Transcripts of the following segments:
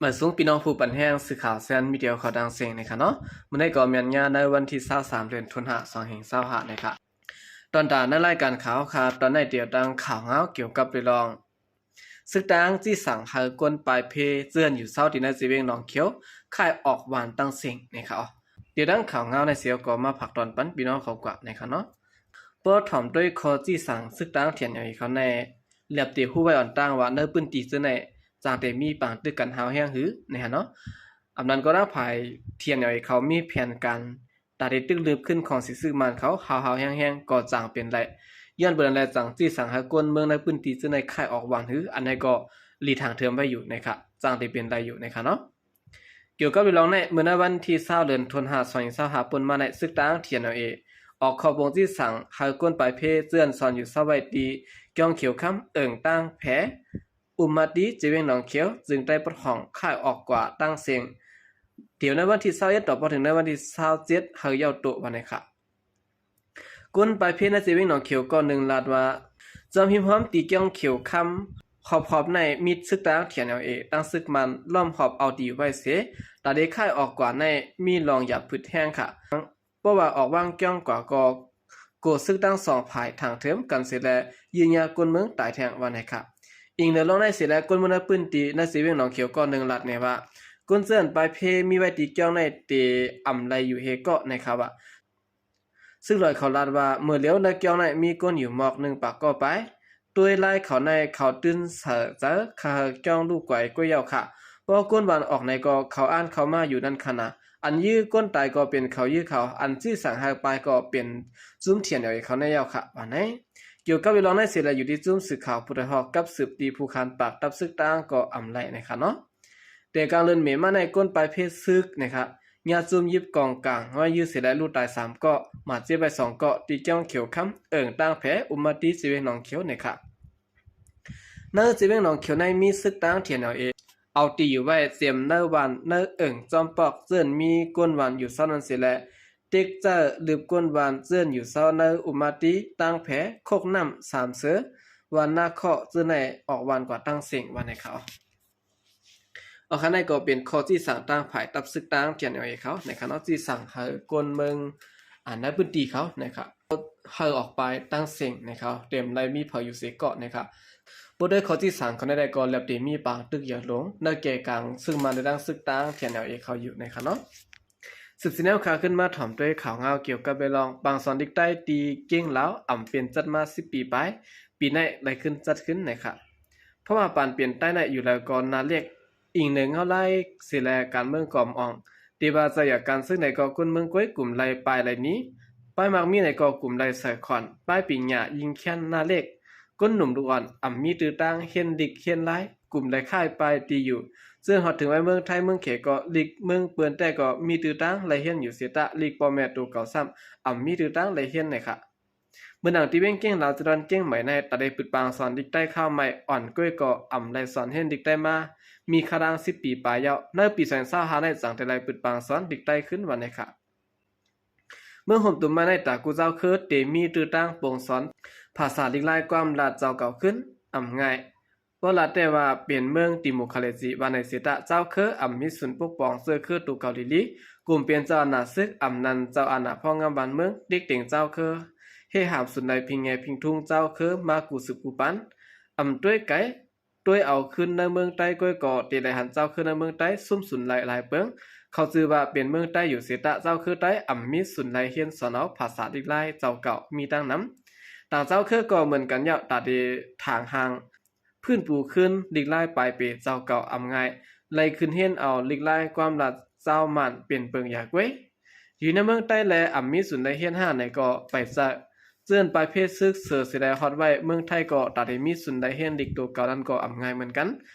ປະສົງພີ່ນ້ອງຜູ້ປັນແຮງ ສື່ຂ່າວແຊນມີເດຍເຂົ້າຕ່າງເສັງນະຄະເນາະ. ມື້ນີ້ກໍແມ່ນຍາມໃນວັນທີຊາວສາມ ເດືອນທັນວາ ສອງພັນຊາວຫ້ານະຄະ. ຕອນຕາໃນລາຍການຂ່າວ ຄ່ະ ຕອນໃນດຽວຕັ້ງຂ່າວງາວກ່ຽວກັບເລື່ອງ ຊຶກຕາງຈີ່ສັ່ງໃຫ້ຄົນປາຍເພເຈື່ອນຢູ່ເຊົາທີ່ໃນເຊເວັງໜອງຂຽວ ຄ້າຍອອກວານຕັ້ງເສັງນະຄະ. ດຽວຕັ້ງຂ່າວງາວໃນເສຍກໍມາຝາກຕອນປັນພີ່ນ້ອງເຂົາກວ່ານະຄະເນາະ. ພໍຖອມດ້ວຍຂໍ້ຈີ່ສັ່ງ ຊຶກຕາງ ທີເອັນແອລເອ ເຂົາໃນ ແລບເຕຮູ້ໄວ້ອ່ອນຕັ້ງວ່າ ໃນພື້ນທີ່ເຊິ່ງໃນ ຈັ່ງແຕ່ມີປາງຕຶກກັນຮາວແຮງຫືນະຄະເນາະ. ອຳນັ້ນກໍນາງຝ່າຍ ທີເອັນແອລເອ ເຂົາມີແຜນການ ຕາເດຕຶກລືບຂຶ້ນຂອງສີຊຶກມານເຂົາ ຮາວໆແຮງໆ ກໍຈັ່ງເປັນໄດ້. ຍ້ອນເປັນນັ້ນແຫຼະ ຈັ່ງຈີ່ສັ່ງໃຫ້ຄົນເມືອງໃນພື້ນທີ່ເຊິ່ງໃນຄ້າຍອອກວານຫື ອັນໃດກໍຫຼີກທາງເທີມໄວ້ຢູ່ນະຄະ ຈັ່ງເຕເປັນໄດ້ຢູ່ນະຄະເນາະ. ກ່ຽວກັບເລື່ອງໃນມື້ໃນວັນທີຊາວ ເດືອນທັນວາ ສອງພັນຊາວຫ້າ ປົນມາໃນ ຊຶກຕາງ ທີເອັນແອລເອ ອອກຂໍ້ບົ່ງຈີ່ສັ່ງໃຫ້ຄົນປາຍເພເຈື່ອນສອນຢູ່ເຊົາໄວ້ທີ່ ກຽງຂຽວຄຳ ເອີ່ງຕາງແພ ອຸມມາຕີ ເຊເວັງໜອງຂຽວ ຈຶ່ງໄດ້ປະທ້ອງຄ້າຍອອກກວ່າຕັ້ງເສັງ ດຽວໃນວັນທີຊາວເອັດ ຕໍ່ພໍເຖິງໃນວັນທີຊາວເຈັດ ໃຫ້ຍາວໂຕວ່ານະຄະ. ຄົນປາຍເພໃນເຊເວັງໜອງຂຽວກໍໜຶ່ງລາດວ່າ ຈອມຮິມຮອມທີ່ກຽງຂຽວຄຳ ຮອບໆໃນມີຊຶກຕາງ ທີເອັນແອລເອ ຕັ້ງຊຶກມານລ້ອມຮອບເອົາດີໄວ້ເສ ຕາເດຄ້າຍອອກກວ່າໃນມີລອງຢາບຜຶດແຮງຄະ. ເພາະວ່າອອກວາງກຽງກວ່າກໍ ໂກຊຶກທັງສອງຝ່າຍທາງເທີມກັນເສແລ ຢື້ຍາດຄົນເມືອງຕາຍແທ້ງວ່າໃນຄະ. ອີງເໜືອລອງໃນເສແລ ຄົນເມືອງໃນພື້ນທີ່ໃນເຊເວັງໜອງຂຽວກໍໜຶ່ງລາດແນ່ວ່າ ຄົນເຈື່ອນປາຍເພມີໄວ້ທີ່ກຽງໃນເຕອຳໄລຢູ່ເຮເກາະໃນຄະວ່າ ຊຶກລອຍເຂົາລາດວ່າ ເມື່ອລຽວໃນກຽງໃນມີຄົນຢູ່ໝອກໜຶ່ງປາກກໍປາຍ ໂດຍລາຍເຂົາໃນເຂົາຕື່ນເສີເຈີ ຄາເຮີກຽງລູກໄກວກວ່າເຍົາຄະ. ພໍຄົນວານອອກໃນກໍເຂົາອ່ານເຂົ້າມາຢູ່ນັ້ນຄະນະ. ອັນຢື້ອຄົນຕາຍກໍເປັນເຂົາຢື້ອເຂົາ ອັນຈີ່ສັ່ງໃຫ້ປາຍກໍເປັນຈຸ້ມ ທີເອັນແອລເອ ເຂົາໃນເຍົາຄະ ວ່າໃນ. ກ່ຽວກັບເລື່ອງໃນເສແລ ຢູ່ທີ່ຈຸ້ມສື່ຂ່າວຜູ້ໄດ້ຮອກກັບສືບຕີຜູ້ຂານປາກ ຕັບຊຶກຕາງກໍອຳໄລໃນຄະເນາະ. ແຕ່ກາງເດືອນເມມາໃນ ຄົນປາຍເພຊຶກນະຄະ ຍາດຈຸ້ມຢິບກອງກາງ ຮ້ອຍຢື້ອເສແລ ລູກຕາຍສາມເກາະ ບາດເຈັບໄວ້ສອງເກາະ ທີ່ກຽງຂຽວຄຳ ເອີ່ງຕາງແພ ອຸມມາຕີ ເຊເວັງໜອງຂຽວນະຄະ. ໃນເຊເວັງໜອງຂຽວໃນມີຊຶກຕາງ ທີເອັນແອລເອ ເອົາຕີຢູ່ໄວ້ເຕັມໃນບ້ານໃນເອີ່ງຈອມປອກ ເຊິ່ງມີຄົນວານຢູ່ເຊົານັ້ນເສແລ ເຕັກເຈີລືບຄົນວານເຊິ່ງຢູ່ເຊົາໃນອຸມມາຕີ ຕາງແພ ໂຄກນ້ຳ ສາມເຊີ ວານນາເຄາະ ເຊິ່ງໃນອອກວານກວ່າຕັ້ງເສັງວ່າໃນຄະ. ອາ ຄະ ໃນກໍເປັນຂໍ້ຈີ່ສັ່ງຕາງຝ່າຍຕັບຊຶກຕາງ ທີເອັນແອລເອ ເຂົານະຄະເນາະ ຈີ່ສັ່ງໃຫ້ຄົນເມືອງ ອາ ໃນພື້ນທີ່ເຂົານະຄະ ໃຫ້ອອກໄປຕັ້ງເສັງນະຄະ ເຕັມໄລມີເຜົາຢູ່ເສເກາະນະຄະ. ບໍ່ໄດ້ຂໍ້ຈີ່ສັ່ງເຂົາໃດໆ ກໍແລບເຕມີປາງຕຶກຢາລົງ ໃນແກ່ກາງຊຶກມານໃນດັ່ງຊຶກຕາງ ທີເອັນແອລເອ ເຂົາຢູ່ນະຄະເນາະ. ສືບສຽນແນວຂ່າວຂຶ້ນມາຖອມດ້ວຍຂ່າວງາວກ່ຽວກັບເລື່ອງປາງສອນດິກໃຕ້ທີ່ເກັ່ງລາວ ອຳເປັນຈັດມາສິບປີປາຍ ປີໃນໄດ້ຂຶ້ນຈັດຂຶ້ນນະຄະ. ເພາະວ່າປານເປັນໃຕ້ໃນຢູ່ແລ້ວກໍໜ້າເລກ ອີງເໜືອເງົາລາຍເສແລ ການເມືອງກໍອຳອ່ອງ ແຕ່ວ່າຈະຢາກການເຊິ່ງໃດກໍຄົນເມືອງກ້ວຍກຸ່ມໄລປາຍໄລນີ້ ປາຍມັກມີໃດກໍກຸ່ມໄລສາຍຂອນ ປາຍປີຫຍ້າຍິງແຄ້ນໜ້າເລກ ຄົນໜຸ່ມລູກອ່ອນອຳມີຕື້ຕາງ ຮຽນດິກຮຽນລາຍ ກຸ່ມໄລຄ້າຍປາຍຕີຢູ່ ເຊິ່ງຮອດເຖິງໄວ້ເມືອງໄທເມືອງເຂກໍດິກເມືອງເປິນແຕ່ກໍມີຕື້ຕາງໄລຮຽນຢູ່ເສຕະ ດິກພໍ່ແມ່ໂຕເກົ່າຊ້ຳ ອຳມີຕື້ຕາງໄລຮຽນໃນຄະ. ເມື່ອໜັງທີ່ເວັງເກັ່ງລາວ ຈະດອນເກັ່ງໃໝໃນ ຕາໄດ້ປຶດປາງສອນດິກໃຕ້ຄາວໃໝ່ ອ່ອນກ້ວຍກໍອຳໄລສອນຮຽນດິກໃຕ້ມາ ມີຄາດາງສິບປີປາຍແລ້ວ ໃນປີສອງພັນຊາວຫ້າໃນ ຈັ່ງໄດ້ໄລ່ປຶດປາງສອນດິກໃຕ້ຂຶ້ນວ່າໃນຄະ. ເມືອງໂຮມຕຸມມາໃນ ຕາກູເຈົ້າເຄີເຕມີຕື້ຕາງປົງສອນ ພາສາດິກລາຍ ຄວາມລາດເຈົ້າເກົ່າຂຶ້ນ ອຳງ່າຍ ບໍ່ລະແຕ່ວ່າເປັນເມືອງດີໂມຄຣາຊີວ່າໃນເສຕະ ເຈົ້າເຄີອຳມີສູນປົກປ້ອງເຊື້ອຄືໂຕເກົ່າລີໆ ກຸ່ມເປັນເຈົ້າອານາຊຶກ ອຳນຳເຈົ້າອານາຄອບງຳບ້ານເມືອງ ດິກເຕັງເຈົ້າເຄີ ເຮຫາມສູນໄລພິງແງພິງທຸງເຈົ້າເຄີມາກູ່ສືບກູ່ປັນ ອຳດ້ວຍໄກ ດ້ວຍເອົາຄືນໃນເມືອງໃຕ້ກ້ວຍກໍ ເຕໄດ້ຫັນເຈົ້າເຄີໃນເມືອງໃຕ້ ຊຸມສູນໄລຫຼາຍເປິງ ເຂົາຈື່ວ່າເປັນເມືອງໃຕ້ຢູ່ເສຕະ ເຈົ້າເຄີໃຕ້ອຳມີສູນໄລຮຽນສອນເອົາພາສາດິກລາຍເຈົ້າເກົ່າມີຕັ້ງນຳ ຕ່າງເຈົ້າເຄີກໍເໝືອນກັນຍາວ ຕາເດຖາງຮ່າງ ພື້ນປູຄືນດິກລາຍປາຍເປເຈົ້າເກົ່າອຳງ່າຍ ໄລ່ຂຶ້ນຮຽນເອົາດິກລາຍຄວາມລາດເຈົ້າມ້ານເປັນເປິງຢາກເວີຍ ຢູ່ໃນເມືອງໃຕ້ແລ ອຳມີສູນໄດ້ຮຽນຫ້າໃນກໍໄປເຈີ ເຈີນປາຍເພຊຶກເສີເສໄດ້ຮອດໄວ້ເມືອງໄທກໍ ຕາໄດ້ມີສູນໄດ້ຮຽນດິກໂຕເກົ່ານັ້ນກໍອຳງ່າຍເໝືອນກັນ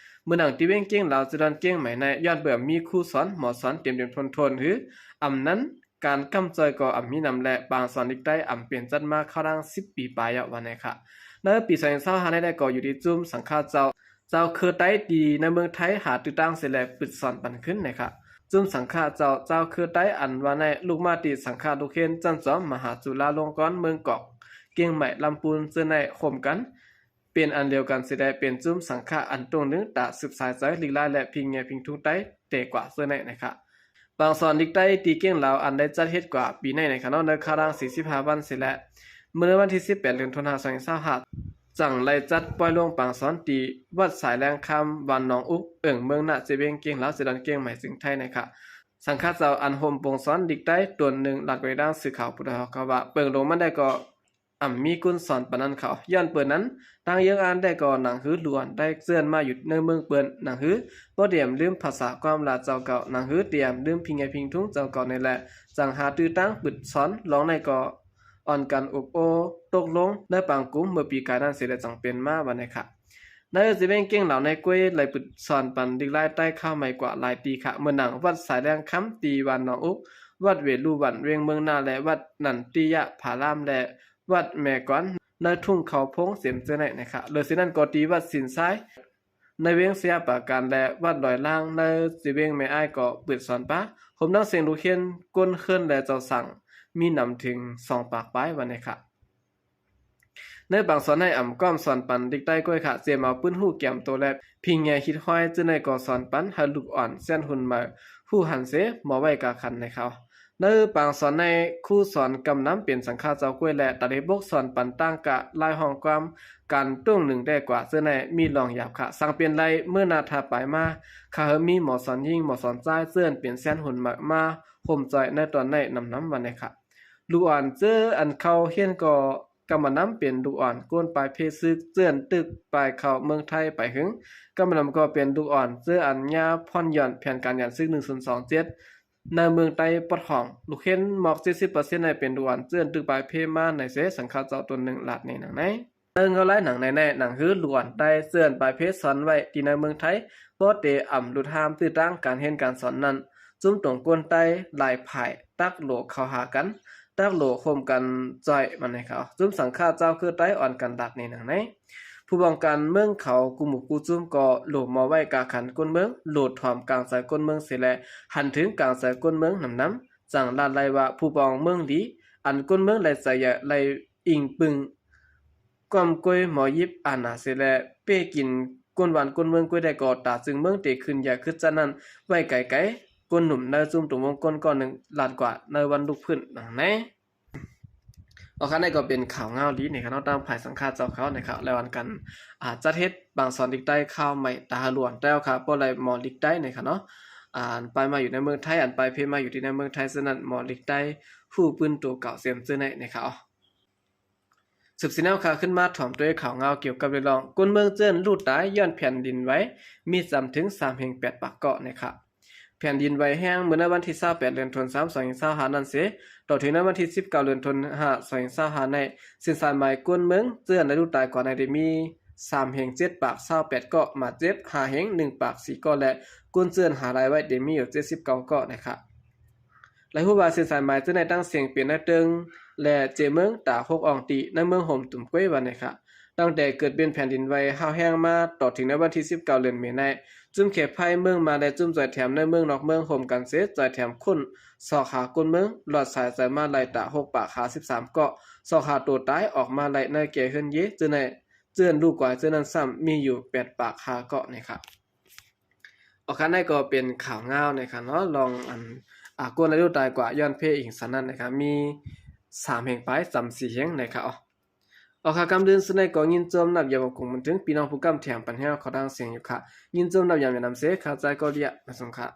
ເມື່ອໜັງທີ່ເວັງເກັ່ງລາວ ຈະດອນເກັ່ງໃໝໃນ ຍ້ອນເບື່ອມີຄູສອນ ໝໍສອນເຕັມໆທົນໆ ຫຼື ອຳນັ້ນ ການກຳຈ່ອຍກໍອຳມີນຳ ແລະ ປາງສອນດິກໃຕ້ອຳເປັນຈັດມາຄາວດາງສິບປີປາຍແລ້ວວ່າໃນຄະ. ໃນປີສອງພັນຊາວຫ້າໃນໄດ້ກໍຢູ່ທີ່ຈຸ້ມສັງຄະເຈົ້າ ເຈົ້າເຄີໃຕ້ທີ່ໃນເມືອງໄທຫາຕື້ຕາງເສແລປຶດສອນປັນຄືນໃນຄະ. ຈຸ້ມສັງຄະເຈົ້າ ເຈົ້າເຄີໃຕ້ອັນວ່າໃນ ລຸກມາທີ່ສັງຄະລູກຮຽນຊັ້ນຈອມມະຫາຈຸລາລົງກອນເມືອງກອກ ກຽງໃໝ ລຳປູນ ເຈີໃນໂຮມກັນ ເປັນອັນດຽວກັນເສຍແລ້ວ ເປັນຈຸ້ມສັງຂະອັນຕົງໜຶ່ງ ຕາສືບສາຍໃຈ ລິກລາຍ ແລະ ພິງແຍພິງທຸງໃຕ້ ແຕ່ກວ່າເຊີນໃນນະຄະ. ບາງສອນລິກໃຕ້ ຕີເກ້ງລາວ ອັນໄດ້ຈັດເຮັດກວ່າປີໃນນະຄະເນາະ ໃນຄາວລາງສີ່ສິບຫ້າວັນເສຍແລ້ວ ເມື່ອວັນທີສິບແປດ ເດືອນ ທັນວາ ສອງພັນຊາວຫ້າ ຈັ່ງໄດ້ຈັດປ່ອຍລົງບາງສອນ ທີ່ວັດສາຍແລງຄຳ ບ້ານໜອງອຸກ ເອີ່ງເມືອງນາ ເຊວຽງເກ້ງລາວ ເຊດອນ ກຽງໃໝ ເຊງໄທນະຄະ. ສັງຂະເຈົ້າອັນໂຮມປົງສອນລິກໃຕ້ຕົນໜຶ່ງ ລາດກວາຍດັ່ງສື່ຂ່າວຜູ້ດອຍຮອກເຂົາວ່າ ເບິ່ງລົງມາໄດ້ກໍ ອຳມີກຸນສອນປານນັ້ນເຂົາ. ຍ້ອນເປີນນັ້ນ ຕັ້ງເຍືອງອ່ານໄດ້ກໍໜັງຮືຫຼວນໄດ້ເຊີນມາຢູ່ໃນເມືອງເປີນ ໜັງຮືບໍ່ຕຽມລືມພາສາຄວາມລາວເຈົ້າເກົ່າ ໜັງຮືຕຽມລືມພິງແຍພິງທຸງເຈົ້າເກົ່ານີ້ແຫຼະ ຈັ່ງຫາຕື້ຕັ້ງປຶດສອນ ລອງໃນກໍອ່ອນກັນອົບໂອ້ຕົກລົງໃນປາງກຸມເມື່ອປີກາຍນັ້ນເສຍແລ້ວ ຈັ່ງເປັນມາວ່າໃນຄະ. ໃນເຊວຽງເກ້ງລາວໃນກ້ວຍໄຫຼປຶດສອນປັນລິກລາຍໃຕ້ຄາວໃໝກວ່າຫຼາຍຕີຄະ ເໝືອນໜັງວັດສາຍແລງຄຳ ທີ່ບ້ານໜອງອຸກ, ວັດເວລຸວັນ ວຽງເມືອງນາ ແລະ ວັດນັນຕິຍະພາລາມ ແລະ ວັດແມ່ກວນ ໃນທົ່ງເຂົາໂພງເຕັມເຈີໃນນະຄະ. ເລີຍເສຍນັ້ນກໍທີ່ວັດສິນຊາຍ ໃນວຽງໄຊຍະປາການ ແລະ ວັດດອຍລ່າງ ໃນເຊວຽງແມ່ອ້າຍກໍປຶດສອນປາ ໂຮມທັງເສັງລູກເຮນ ກົ້ນເຮືອນ ແລະ ເຈົ້າສັງ ມີນຳເຖິງສອງປາກປາຍວ່າໃນຄະ. ໃນບາງສອນໃຫ້ອຳກ້ອມສອນປັນລິກໃຕ້ກ້ວຍຄະ ເຈມເອົາປຶ້ນຮູ້ກຽມໂຕ ແລະ ພິງແຍຮີດຮອຍ ເຈີໃນກໍສອນປັນໃຫ້ລູກອ່ອນແຊນຮຸນໃໝ ຮູ້ຫັນເສ ໝໍໄວ້ກາຂັນໃນເຂົາ. ໃນປາງສອນໃນຄູສອນກຳນຳເປັນສັງຂະເຈົ້າກ້ວຍ ແລະ ຕາເລບົກສອນປັນຕ່າງກະລາຍຫ້ອງຄວາມການຕົງໜຶ່ງແດ່ກວ່າເຈີໃນ ມີລອງຫຍາບຄະ ສັງເປັນໄລເມື່ອນາຖ້າປາຍມາ ຂ້າເຮີມີໝໍສອນຍິງ ໝໍສອນຊາຍ ເຈີນເປັນແຊນຮຸນໃໝ ມາໂຮມຈ່ອຍໃນຕອນໃນນຳນຳວ່າໃນຄະ. ລູກອ່ອນເຈີອັນເຂົ້າຮຽນກໍກຳມະນຳເປັນລູກອ່ອນ ໂກນປາຍເພຊຶກ ເຈີນຕຶກປາຍເຂົ້າເມືອງໄທໄປຫຶງ ກຳມະນຳກໍເປັນລູກອ່ອນເຈີອັນຍາຜ່ອນຢ່ອນແຜນການຍາມຊຶກ ໜຶ່ງສູນສອງເຈັດ ໃນເມືອງໃຕ້ປອດຫ້ອງ ລູກເຮນໝອກເຈັດສິບເປີເຊັນໃນເປັນລູກອ່ອນເຈີນຕຶກປາຍເພມາໃນເສ ສັງຂະເຈົ້າຕົນໜຶ່ງລາດໃນໜັງໃນ. ເອີງເອົາລາຍໜັງໃນໃນໜັງຮື ລ້ວນໄດ້ເຊີນປາຍເພສອນໄວ້ທີ່ໃນເມືອງໄທ ບໍ່ເຕອຳລຸດຫ້າມຕື້ຕັ້ງການຮຽນການສອນນັ້ນ ຈຸ້ມຕົງກົ້ນໃຕ້ຫຼາຍຝ່າຍ ຕັກໂຫຼເຂົ້າຫາກັນ ຕັກໂຫຼໂຮມກັນຈ່ອຍມາໃນເຂົາ ຈຸ້ມສັງຂະເຈົ້າຄືໃຕ້ອ່ອນກັນລາດໃນໜັງໃນ. ຜູ້ປ້ອງກັນເມືອງເຂົາກູ່ໝູ່ກູ່ຈຸ້ມກໍໂຫຼໝໍໄວ້ກາຂັນກົ້ນເມືອງ ໂຫຼຖອມກາງໃຈກົ້ນເມືອງເສຍແລະ ຫັນເຖິງກາງໃຈກົ້ນເມືອງນຳນຳ ຈັ່ງລາດໄລ່ວ່າຜູ້ປອງເມືອງດີ ອັນກົ້ນເມືອງໄດ້ໃຈໃຫຍ່ໄລ່ອີງປຶງ ກ້ອມກ້ວຍໝໍຢິບອານາເສແລະ ເປ້ກິນກົ້ນບ້ານກົ້ນເມືອງກ້ວຍໄດ້ກໍ ຕາຈຶ່ງເມືອງເຕຂຶ້ນຢ່າຄຶດຈະນັ້ນໄວ້ໄກໆ ກົ້ນໜຸ່ມໃນຈຸ້ມຕົງວົງກົ້ນກ້ອນໜຶ່ງ ລາດກວ່າໃນວັນລຸກພື້ນໜັງໃນ. ອອກຄັນໃດກໍເປັນຂ່າວງາວດີໃນຄະເນາະ ຕາມຝ່າຍສັງຄະເຈົ້າເຂົາໃນຄະ ແລະ ອັນກັນ ອາ ຈັດເຮັດບາງສອນລິກໃຕ້ຄາວໃໝຕາຮະຫຼວນແຕ້ວຄະ ບໍ່ໄດ້ໝໍລິກໃຕ້ໃນຄະເນາະ ອັນໄປມາຢູ່ໃນເມືອງໄທ ອັນໄປເພມາຢູ່ທີ່ໃນເມືອງໄທ ສະນັ້ນໝໍລິກໃຕ້ຮູ້ປືນໂຕເກົ່າເຕັມເຈີໃນໃນຄະ. ສືບເສຍແນວຄະ ຂຶ້ນມາຖອມໂຕຍຂ່າວງາວກ່ຽວກັບເລື່ອງ ກົ້ນເມືອງເຈີນລູກຕາຍຍ້ອນແຜ່ນດິນໄຫວ ມີຈຳເຖິງສາມແຫ່ງແປດປາກເກາະໃນຄະ. ແຜ່ນດິນໄຫວແຮງເມື່ອໃນວັນທີຊາວແປດ ເດືອນທັນວາ ສອງພັນຊາວຫ້ານັ້ນເສ ຕໍ່ເຖິງໃນວັນທີສິບເກົ້າ ເດືອນທັນວາ ສອງພັນຊາວຫ້າໃນ ເສັ້ນສາຍໝາຍກົ້ນເມືອງເຈີນໄດ້ລູກຕາຍກ່ອນໃນໄດ້ມີສາມແຫ່ງເຈັດປາກຊາວແປດເກາະ ບາດເຈັບຫ້າແຫ່ງໜຶ່ງປາກສີ່ເກາະ ແລະ ກົ້ນເຈີນຫາລາຍໄວ້ໄດ້ມີຢູ່ເຈັດສິບເກົ້າເກາະໃນຄະ. ລະຮູ້ວ່າເສັ້ນສາຍໝາຍເຈີໃນຕັ້ງເສັງເປັນໃນເຕີງ ແລະ ເຈເມືອງຕາຫົກອ່ອງຕີ ໃນເມືອງໂຮມຕຸມກ້ວຍວ່າໃນຄະ. ຕັ້ງແຕ່ເກີດເປັນແຜ່ນດິນໄຫວຮ້າວແຮງມາ ຕໍ່ເຖິງໃນວັນທີສິບເກົ້າ ເດືອນເມໃນ ຈຸ້ມເຂດໄພເມືອງມາ ແລະ ຈຸ້ມຈອຍແຖມໃນເມືອງນອກເມືອງໂຮມກັນເສ ຈອຍແຖມຄົ້ນຊອກຫາກົ້ນເມືອງ ລອດສາຍໃຈມາໄດ້ຕາຫົກປາກຫ້າສິບສາມເກາະ ຊອກຫາໂຕຕາຍອອກມາໄດ້ໃນແກ່ເຮືອນເຢ ເຈີໃນ ເຈີນລູກກວາຍເຈີນັ້ນຊ້ຳມີຢູ່ແປດປາກຫ້າເກາະໃນຄະ. ອອກຄັນໃດກໍເປັນຂ່າວງາວໃນຄະເນາະ ລອງອັນ ອາ ກວນອາຍຸຕາຍກວ່າຍ້ອນເພອີງສັນນັ້ນນະຄະ ມີສາມແຫ່ງປາຍ ຈຳສີ່ແຫ່ງໃນຄະ. ອອກຄະ ກຳດື່ນສຸດໃນກໍຍິນຊົມນັບຢາມຂອບຄຸນມາເຖິງພີ່ນ້ອງຜູ້ກຳແຖມປັນແຮວເຂົ້າດັງສຽງຢູ່ຄະ ຍິນຊົມນັບຢາມນຳເສ ຂ້າໃຈກໍລຽມາສົງຄະ.